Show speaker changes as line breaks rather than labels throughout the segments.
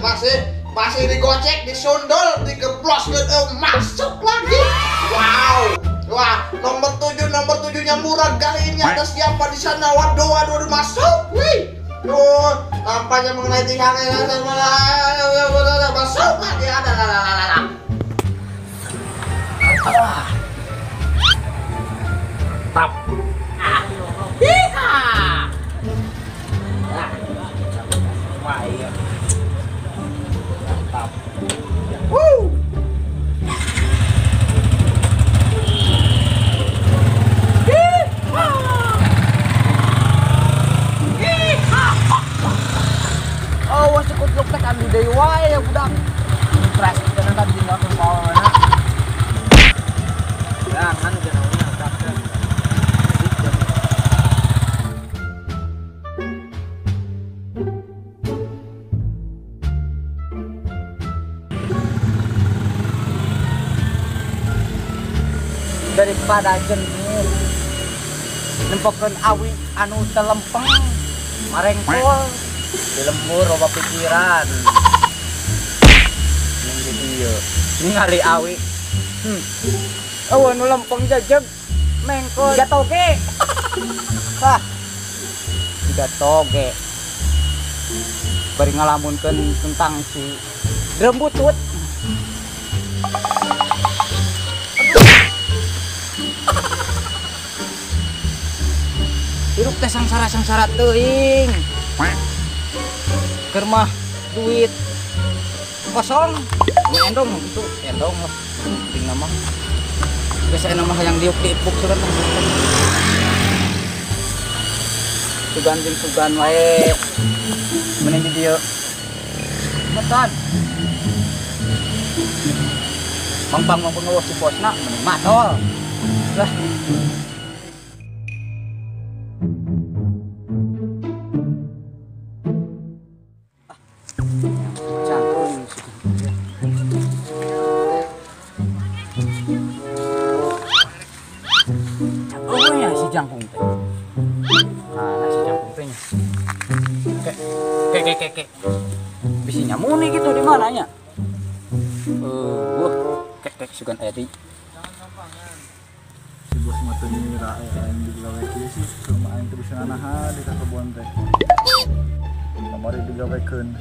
Masih digocek, disundul, digebloskeun, masuk lagi. Wow. Wah, nomor 7-nya murah kali ini. Ada siapa di sana? Waduh, waduh, masuk. Wih. Tuh, nampaknya mengenai tiang. Masuk lagi. Ada.
Tap. Mantap.
Woo.
Oh, cukup luk teh anu deui wae ya budak. Stres kana tadi tinggalkeun pawana. Jangan janauna budak teh. Daripada jenuh nempokeun awi anu telempeng marengkol di lembur loba pikiran ning di dieu ningali awi eueuh nu lempeng jejeg mengkol jiga toge. Hah, jiga toge bari ngalamunkeun tentang si rembutut. Hirup teh sangsara-sangsara teuing. Keur mah duit kosong. Endong gitu, endong lah. Penting mah. Geus aya mah hayang diuk diipuk sugan. Sugan jeung sugan wae. Mending di dieu. Metan. Pangpang mah pengawas si bosna mending matol. Lah. Jangkung teh. Nah, si jangkung teh nya. Ke. Bisi nyamuni gitu di mananya? Wah, kek sugan aya deui.
Si bos mah teu nyira aing digawe kieu sih, kumaha aing teu bisa nanahan di kebon teh. Kamari digawekeun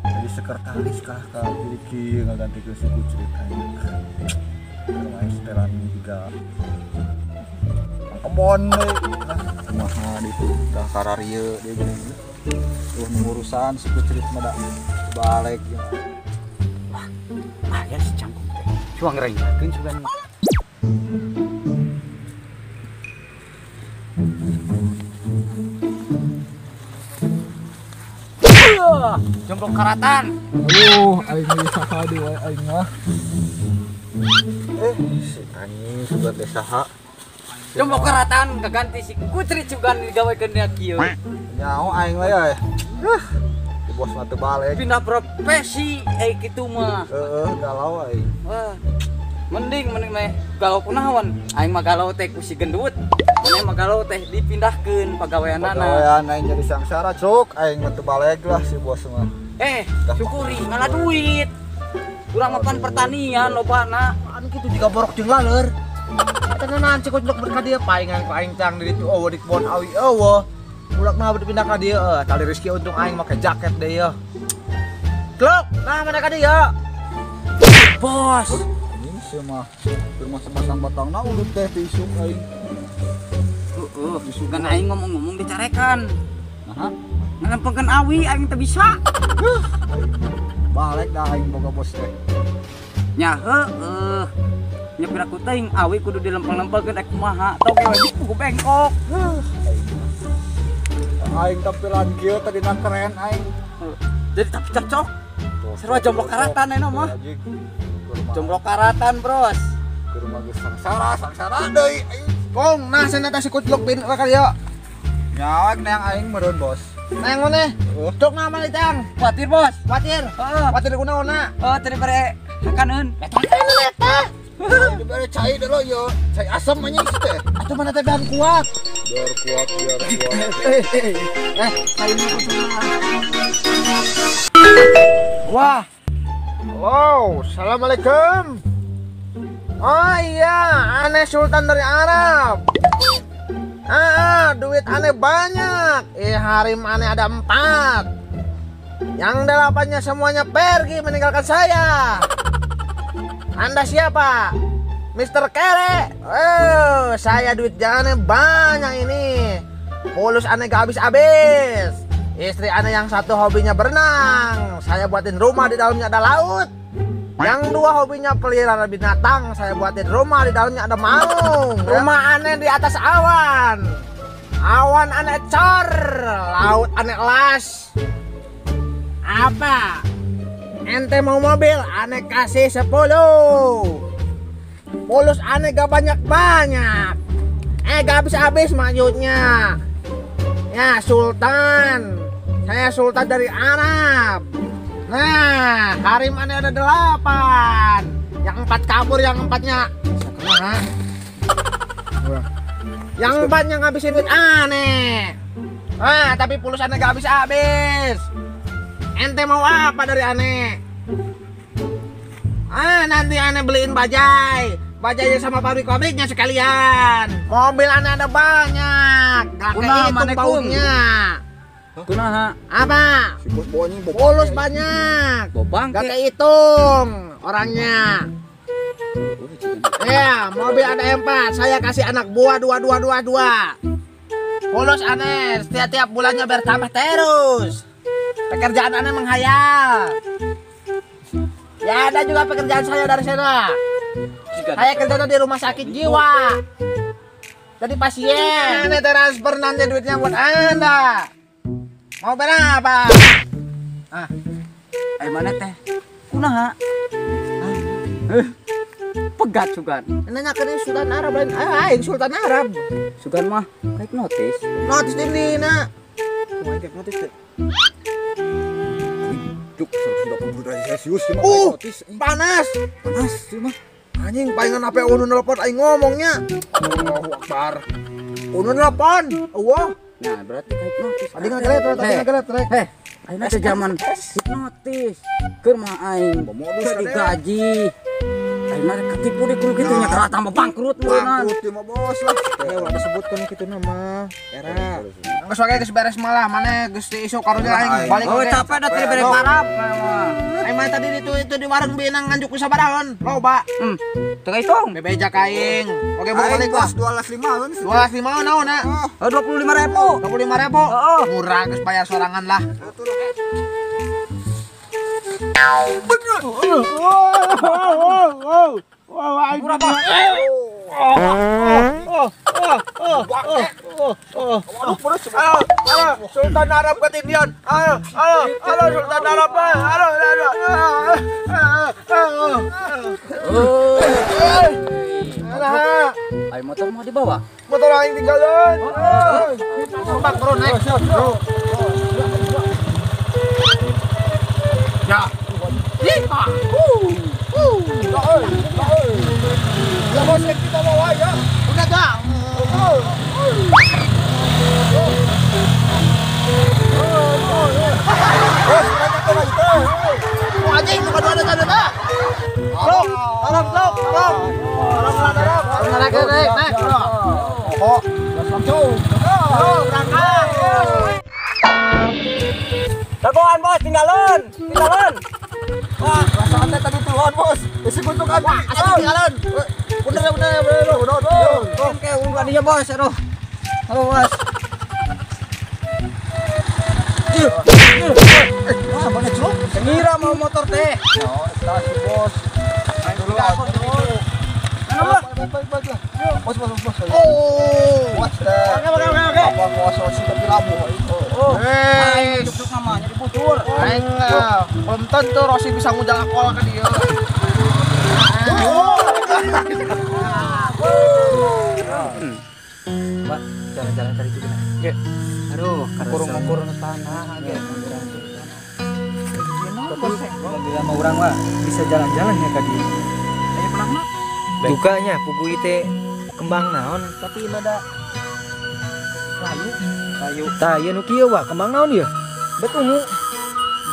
jadi sekretaris kalah ka jadi kieu ngagantikeun si Kucrit aing. Kumaha setelan juga kebon deui. Kumaha ditu dah kararieu deui geuning. Tuh ngurusan si Kucrit mah da balik ya.
Wah, aya si cangkung teh. Cuang renggakeun sugan. Jomblo karatan.
Aduh, aing mah saha deui wae aing mah. Si anjing sugan teh saha?
Jomblo karatan kaganti si Kucrit sugan digawekeun dia kieu.
Nyaho aing mah ya. Di bos mah teu balik.
Pindah profesi kitu mah.
Heeh, galau aing.
Wah. Mending mah galau kunaon? Aing mah galau teh ku si gendut. Mending mah galau teh dipindahkeun pagaweanana.
Pagawean aing jadi sangsara cuk, aing mah teu balik lah si bos mah.
Syukuri ngalah duit. Urang mah pan pertanian lobana.
Anu kitu jiga borok jeung laleur. Tenanan si Kucluk berka dia paingan ku aing cang di ditu eueuh di kebon awi eueuh. Ulak mah pindah ka dieu tali rezeki untung aing make jaket deui yeuh. Kluk, nah mana ka dieu?
Bos.
Anjing sih mah keur mah sepasang batangna udut teh tisuk aing.
Heeh, sugan aing ngomong-ngomong dicarekan. Naha? Ngalempengkeun awi aing teu bisa.
Balik dah aing boga bos teh.
Nya heueuh. Nya piraku teuing awi kudu dilempeng-lempengkeun ek kumaha toge we buku bengkok.
Aing tampilan kieu tadi na keren aing.
Jadi tapi cocok. Sarua jomblo karatan ayeuna mah. Jomblo karatan, Bros.
Ke rumah geus sangsara, sangsara deui aing.
Kong, nah sana teh si Kucluk bin ka dieu.
Nyawa nang aing meureun, Bos.
Nang mana? Cok nama mana tang?
Kuatir, Bos.
Kuatir.
Heeh.
Kuatir kunaonna?
Heeh, tadi bare hakaneun.
Eta eta.
Dibere cai deui yo. Cai asem anjing teh.
Atuh mana teh biar kuat.
Biar kuat, biar kuat.
Cai mah kumaha? Wah. Halo, assalamualaikum. Oh iya, aneh Sultan dari Arab. Duit aneh banyak. Harim aneh ada 4. Yang 8-nya semuanya pergi meninggalkan saya. Anda siapa? Mr. Kere. Oh, saya duit aneh banyak ini. Fulus aneh gak habis-habis. Istri aneh yang satu hobinya berenang, saya buatin rumah di dalamnya ada laut. Yang 2 hobinya pelihara binatang, saya buatin rumah di dalamnya ada maung. Rumah aneh di atas awan. Awan aneh cor, laut aneh las. Apa? Ente mau mobil, aneh kasih 10. Fulus aneh gak banyak-banyak. Gak habis-habis maksudnya. Ya, Sultan. Saya Sultan dari Arab. Nah, harim aneh ada 8. Yang 4 kabur, yang 4-nya. Yang 4-nya ngabisin duit aneh. Ah, tapi pulus aneh gak habis-habis. Ente mau apa dari aneh? Ah, nanti aneh beliin bajai. Bajainya sama pabrik-pabriknya sekalian. Mobil aneh ada banyak. Gak kehitung baunya.
Kunaha?
Apa? Fulus banyak. Gak kehitung orangnya. Ya, mobil ada 4. Saya kasih anak buah 2 2 2 2. Fulus aneh setiap bulannya bertambah terus. Pekerjaan aneh menghayal. Ya ada juga pekerjaan saya dari sana. Saya kerjanya di rumah sakit jiwa. Jadi pasien. Ini transfer nanti duitnya buat Anda. Mau berapa?
Ah, mana teh? Kunaha? Pegat sugan.
Nanya ke Sultan Arab lain. Aing Sultan Arab.
Sugan mah kayak notis.
Notis ini nak. Kumaha kayak notis teh?
Cuk, 180 derajat Celsius mah notis.
Panas.
Panas sih mah.
Anjing palingan HP unu nelpon aing ngomongnya. Allahu Akbar. Unu nelpon. Eueuh.
Nah, berarti kayak notis.
Tadi ngagelet, rek.
Heh, ayeuna teh zaman hipnotis. Keur mah aing modus digaji. Ayeuna rek ketipu di kudu kitu nya kalah tambah bangkrut meureunna.
Bangkrut mah bos lah.
Ulah disebutkeun kitu mah. Era. Geus wae geus beres malah maneh geus diisuk karunya aing balik.
Oh, capek da tadi bere parap.
Aing mah tadi itu di warung Binang nganjuk ku sabaraha loba.
Teu kahitung.
Bebeja ka aing. Oke, balik lah.
205
205 naon na?
Oh, 25.000.
25.000. Murah geus bayar sorangan lah. Sultan Arab ketindian. Halo, halo Sultan Arab. Halo, halo.
Ayo motor mau dibawa?
Motor aing tinggalan. Bang, bro, naik. Bro. Ya.
Ya bos, kita bawa ya.
Udah dah. Anjing, bukan ada tanda dah. Tolong, tolong, tolong. Tolong, naik, naik, naik.
Oh, langsung.
Oh, berangkat.
Dagoan bos, tinggalan, tinggalan.
Wah, rasanya tadi tuan bos. Isi kuntungan.
Wah, asli tinggalan. Udah, udah, udah,
udah, udah.
Oke, unggah dia bos, aduh. Halo bos.
Wah, banyak celuk.
Ngira mau motor teh.
Oh, stasi bos.
Main dulu aku dulu.
Baik, baik, lah. Bos, bos, bos.
Oh.
Bos, teh.
Oke, oke, oke.
Apa bos sih tapi labuh itu.
Oh.
Aing juk namanya dibutur.
Aing belum tentu Rossi bisa ngundang akol ke dia.
Pak, jalan-jalan tadi juga.
Ya.
Aduh, ngukur-ngukur tanah aja.
Tapi bila mau orang mah bisa jalan-jalan ya ka dieu.
Aya pernah mah.
Dukanya pugu teh kembang naon tapi mada layu. Layu. Tah ieu nu kieu wah kembang naon ieu? Bet ungu.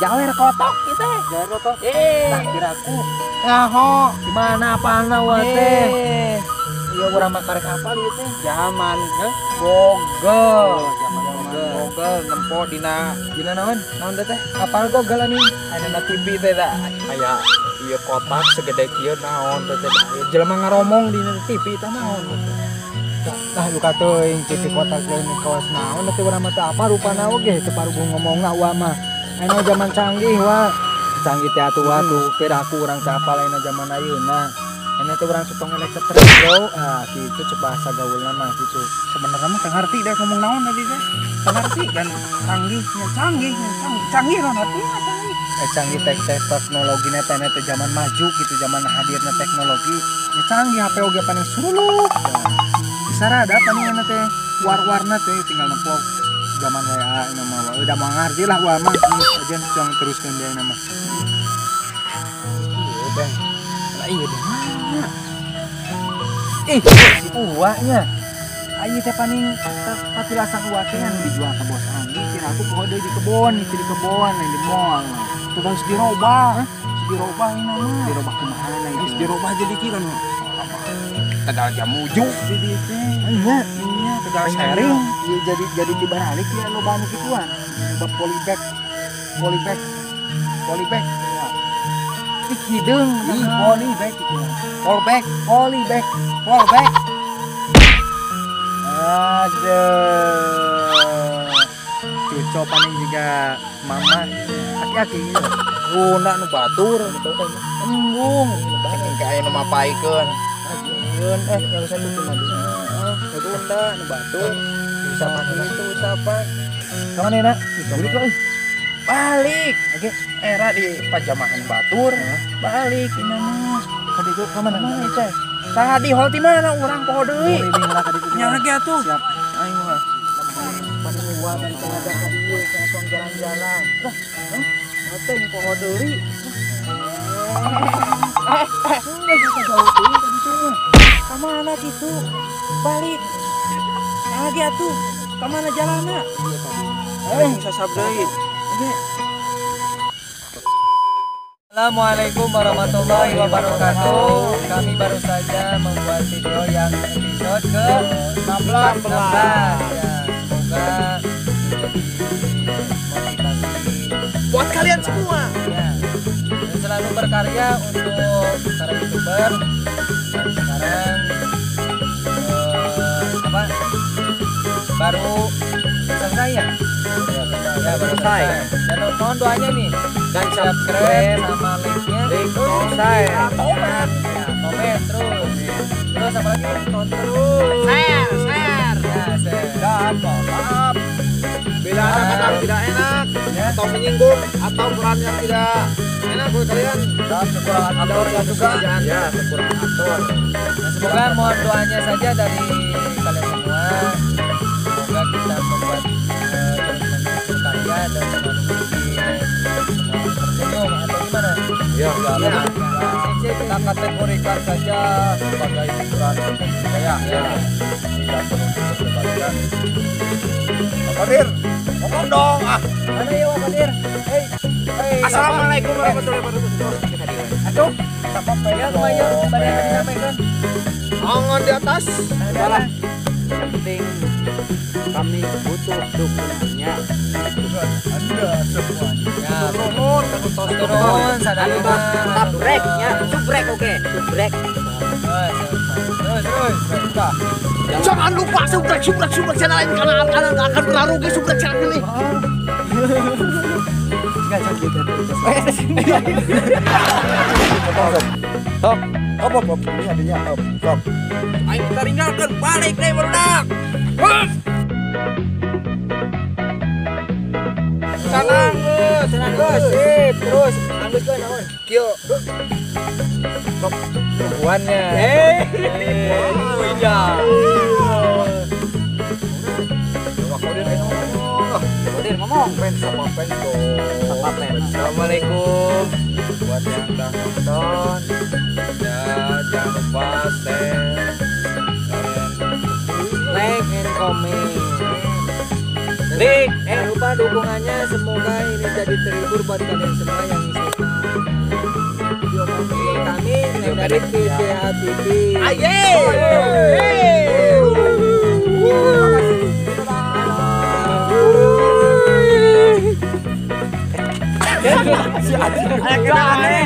Jawer kotok itu.
Jawer kotok.
Eh,
kiraku.
Nyaho,
gimana apalna wa teh? Iya urang mah karek apal ieu teh.
Zaman Google.
Zaman
Google nempo dina
naon?
Naon teh?
Apal Google ani?
Aya na TV teh da. Aya ieu kotak segede kieu naon teh teh. Jelema ngaromong dina TV teh naon teh.
Nah luka teuing TV kotak lain kawas naon teh urang mah teu apa rupana oge teu paruguh ngomongna wa mah. Ayeuna zaman canggih wa. Canggih teh atuh atuh piraku urang teu apal ayeuna zaman ayeuna. Ayeuna teh urang sotong elek stres bro. Ah kitu cek bahasa gaulna mah kitu.
Sebenarnya mah teu ngarti deh ngomong naon tadi teh. Teu ngarti kan canggih nya canggih canggih naon artina canggih.
Canggih teh teknologina teh teh zaman maju gitu zaman hadirna teknologi. Ya canggih HP oge paling suluk. Sarada paling teh war-warna teh tinggal nempok zaman WA ini mah udah mau ngerti lah gua mah aja jangan teruskan dia nama. Iya bang, lah iya deh mana? Ih si uaknya, ayo teh paling patilasan uak teh yang dijual ke bos Andi, kira aku poho deui di kebon, itu di kebon, lain di mall.
Tuh harus dirobah, dirobah ini mah.
Dirobah kumaha itu?
Harus dirobah jadi kira nih. Tegal jamuju di dieu teh.
Nya,
nya tegal sharing.
Iya jadi tibaralik ya loba anu kituan. Loba polybag. Polybag. Polybag. Ya. Ih hideung, ih polybag gitu.
Polybag,
polybag, polybag. Aduh. Cuco paling juga mama aki-aki gitu.
Guna nu batur gitu teh. Embung, ka aya nu mapaikeun.
Yang saya tutup lagi.
Tunda, nu batur. Usapan itu usapan.
Kamana nak? Balik lah.
Balik.
Oke.
Era di pajamahan batur. Balik ini mah.
Kadi itu kamana?
Mana teh? Saha di hol ti mana urang poho deui.
Nya lagi atuh.
Siap.
Aing mah.
Paling uwa bari ngajak ka dieu ka jalan-jalan.
Lah, teh poho deui.
Enggak bisa jauh teuing tadi tuh.
Kamana gitu? Balik. Lagi atuh. Kamana jalanna? Sasab deui.
Assalamualaikum warahmatullahi wabarakatuh. Kami baru saja membuat video yang episode ke-16. Ya, semoga menjadi motivasi
buat kalian semua.
Ya. Dan selalu berkarya untuk para YouTuber. Dan sekarang baru selesai ya? Ya, baru selesai. Dan mohon doanya nih
dan
subscribe sama like-nya,
share,
ya, komen terus. Terus apa lagi? Nonton terus.
Share, share.
Ya, share.
Dan mohon maaf bila ada kata tidak enak
ya,
atau menyinggung atau peran yang tidak enak buat kalian.
Dan kekurangan aktor juga.
Ya, kekurangan aktor.
Nah, semoga mohon doanya saja dari kalian semua. Semoga kita membuat terus berkarya dan selalu tersenyum atau gimana?
Ya,
ya.
Kita kategorikan saja sebagai hiburan saya.
Ya.
Tidak perlu diperdebatkan. Pak Kodir, ngomong dong ah.
Mana ya Pak Kodir? Hey. Hey.
Assalamualaikum warahmatullahi wabarakatuh.
Atuh, ya lumayan pada yang disampaikan.
Angan di atas.
Salah. Yang penting kami butuh dukungannya.
Anda semuanya.
Ya, nuhun, nuhun, sadayana.
Subrek ya, subrek oke, subrek.
Terus, terus.
Jangan lupa subrek, subrek, subrek channel ini karena kalian akan pernah rugi subrek channel ini.
Enggak sakit.
Top, op, op, op. Ini adanya op, top.
Ayo kita tinggalkan balik deh barudak.
Sanang, senang sip, terus anggus gue naon?
Kyo.
Top perempuannya. Iya.
Kodir ngomong.
Fans sama fans dong.
Sama fans.
Assalamualaikum buat yang udah nonton.
Ya, jangan lupa share,
like and comment. Klik.
Jangan lupa dukungannya, semoga ini jadi terhibur buat kalian semua yang suka video kami yang dari TCA TV.
Aye.
Si aneh.